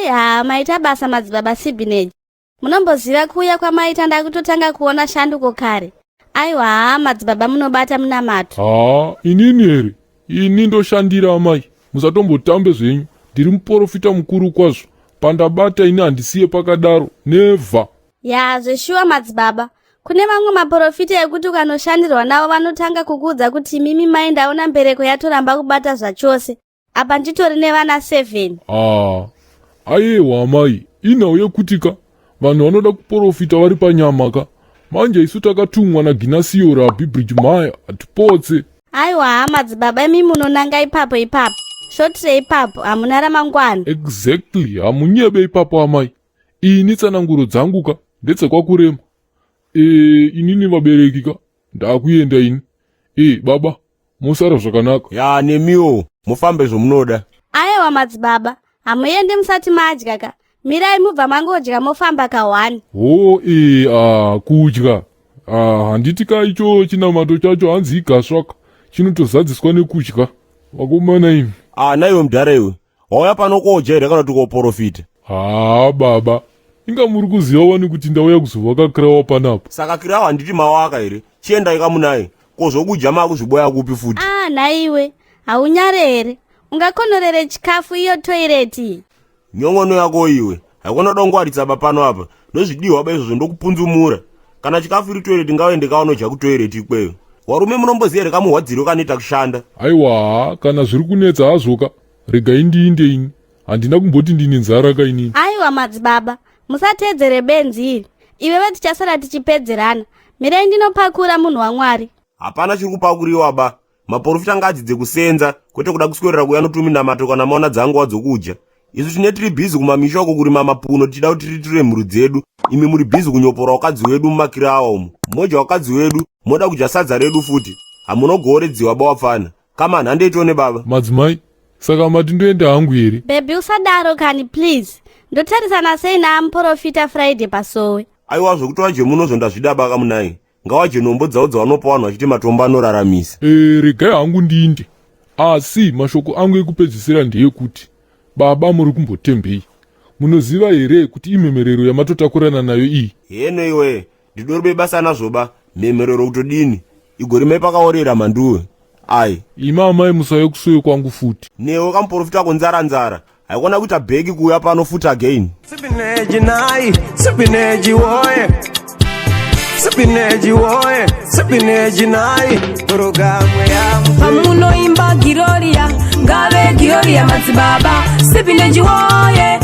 Ii haa maita basa madzibaba Sibineji. Munomboziva kuuya kwamaita ndakutotanga kuona shanduko kare. Aiwa haa madzibaba munobata munamato. Haa inini here? Ini ndoshandira amai. Musatombotambe zvenyu. Ndiri muporofita mukuru kwazvo. Pandabata ini handisiye pakadaro. Never. Yaa zveshuwa madzibaba. Kune vamwe maporofita ekuti ukanoshandirwa navo vanotanga kukuudza kuti mimi mai ndaona mbereko yatoramba kubata zvachose. Apa nditori nevana 7. Ah, ayewa amai, inhau yekuti ka vanhu vanoda kuporofita vari panyama ka. Manje isu takatumwa naGinasiyo Rabhi Bridgemaya hatipotse. Aiwa haa madzibaba imi munonanga ipapo ipapo. Short ipapo hamuna ramangwana. Exactly, hamunyebe ipapo amai. Ini tsananguro dzangu ka ndedzekwakurema. E, inini vabereki ka ndakuenda ini. E, baba Musara zvakanaka. Ya nemiwo mufambe zvomunoda. Ayewa madzibaba, hamuendi musati madya ka. Mirai mubva mangodya mofamba ka one. Ho ee ah kudya. Ah handiti ka icho chinamato chacho hanzi igasvaka chinotozadziswa nekudya. Vakomana imi. Ah naiwe mudhara iwe. Wauya pano kodya here kana kuti koporofita? Haa baba, inga muri kuziva wani kuti ndauya kuzovaka kirawa panapa. Saka kirawa handiti mawaka here? Chiendai kamunai. Ko zvokudya makuzviboya kupi futi? Ah nhaiwe, haunyare here? Ungakonorere chikafu iyo toilet iyi. Nyongono yako iwe. Haikona dongwaritsa ba pano apa. Ndozvidiwa ba izvozvo ndokupunzumura. Kana chikafu iri toilet ngaoende kaunodya kutoilet ikweyo. Warume munomboziva here kamuhwadziro kanoita kushanda? Aiwa, kana zviri kunetsa hazvoka. Regai ndiinde ini. Handina kumboti ndine nzara ka inini. Aiwa madzibaba, musateedzere benzi iri. Iwewe tichasara tichipedzerana. Mirai ndinopakura munhu waMwari. Hapana chiri kupakuriwa ba. Maporofita ngaadzidze kusenza kwete kuda kuswerera kuuya notuminamato kana maona dzanguva dzokudya. Isu tine tiri bhizi kumamisha uko kurima mapuno tichida kuti tiriture mhuri dzedu. Imi muri bhizi kunyopora wakadzi wedu mumakirawa umu. Modya wakadzi wedu, moda kudya sadza redu futi. Hamunogoredziwa ba wapfana. Come on, handei tione baba. Madzimai, saka mati ndoenda hangu here? Baby usadaro kani please. Ndotarisana sei naamuporofita Friday pasowe? Aiwa zvekuti waje ndazvida baka munai. Ngawaje nombo dzavo dzavanopa vanhu vachiti matombo anoraramisa. E, regai hangu ndiinde. Asi mashoko angu ekupedzisira ndeyekuti baba muri kumbotembei? Munoziva here kuti imhemerero yamatotakurana nayo iyi? Heno iwe, ndidori bebasa nazvoba, mhemherero kutodini? Igorime pakaorera mhanduwe. Ai. Imi amai musauye kusowe kwangu futi. Newe kamuporofita kunzara nzara. Haikona kuita bheki kuuya pano futi again. Sipineji nai, sipineji woye. Sipineji woye, sipineji nai. Programu ya Pamunoimba Giroria, ngave Giroria madzibaba. Sipineji woye,